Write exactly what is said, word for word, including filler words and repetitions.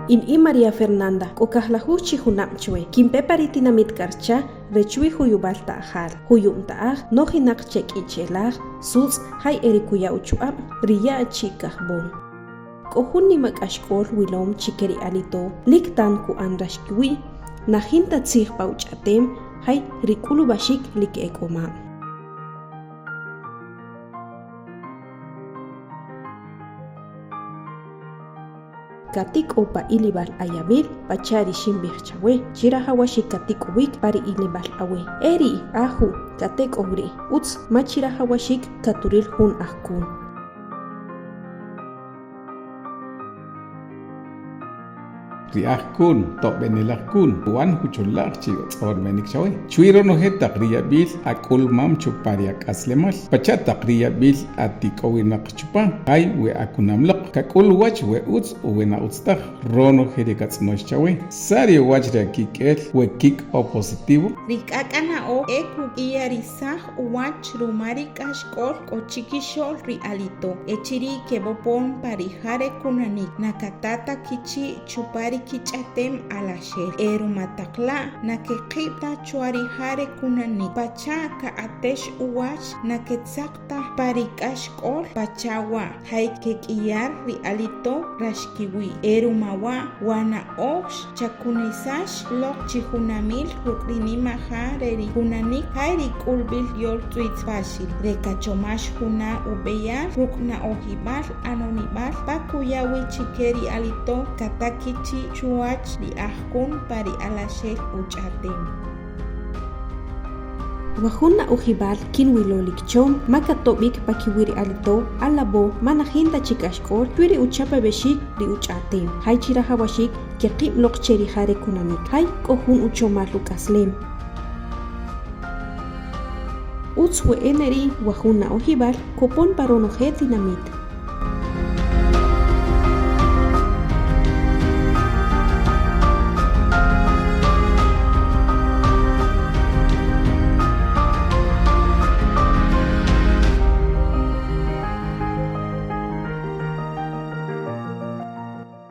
In i María Fernanda, k'o kajlajuj chi junab' chwe. Kinpe pa ri tinamit K'archa re chwi juyub'al ta'ajal, juyub' ta'aj, nojinaq che k'iche'laj, sutz', jay e ri kuya uchuq'ab', ri ya' chi' kajb'on. K'o jun nimak'axk'ol wilom chi ke ri alito lik tan ku'an rax kiwi', na jinta tzij pa uch'a'tem, jay ri k'ulub'axik lik e k'o mab'. Katik'ow pa ilib'al ayab'il pacha' ri xinb'ij chawe, chi rajawaxik katik'owik pa ri ilib'al awe. Eri aju' katek'ow ri' utz, ma chi rajawaxik katuril jun ajkun. Ri ajkun, tob'enelaj kun, ku'an juchola'j chi tz'orb'enik chawe. Chwi ronoje taq ri yab'il ak'ulmam chupa ri ak'aslemal, pacha' taq ri yab'il atik'owinaq chupa, jay we akunam loq, kak'ul uwach we utz o we na utz taj. Ronoje ri katz'onox chawe, sa' ri uwach ri akik'el we kik' o positivo? Ri k'ak'a' na'oj e kukiyarisaj uwach ruma ri k'axk'ol k'o chikixo'l ri alito, echiri' keb'opon pa ri ja re kunanik, na kata ta kichi' chupa ri kich'a'tem alaxel, e ruma taq la' na keqib' ta chwa ri ja re kunanik, pacha' kaq'atex uwach na ketzaq taj pa ri k'axk'ol, pacha' wa' jay kek'iyar ri alito rax kiwi'. E ruma wa', wa na'oj chakunisax loq chi junamil ruk' ri nimaja re ri kunanik, jay ri k'ulb'il yol tz'witz paxil, re kachomax juna ub'eyal ruk' na'ojib'al, 'anonib'al pa kuya wi chi ke ri alito kata kichi' chuwach ri ajkun pa ri alaxel uch'a'tem. Wa jun na'ojib'al kinwilolik chom, ma katob'ik pakiwi' ri alito, alab'o, ma na jinta chi k'axk'ol chwi ri uchapab'exik ri uch'a'tem, jay chi rajawaxik keqib' loq che ri ja re kunanik, jay k'o jun uchomal uk'aslem. Utz we e ne ri' wa jun na'ojib'al kopon pa ronoje tinamit.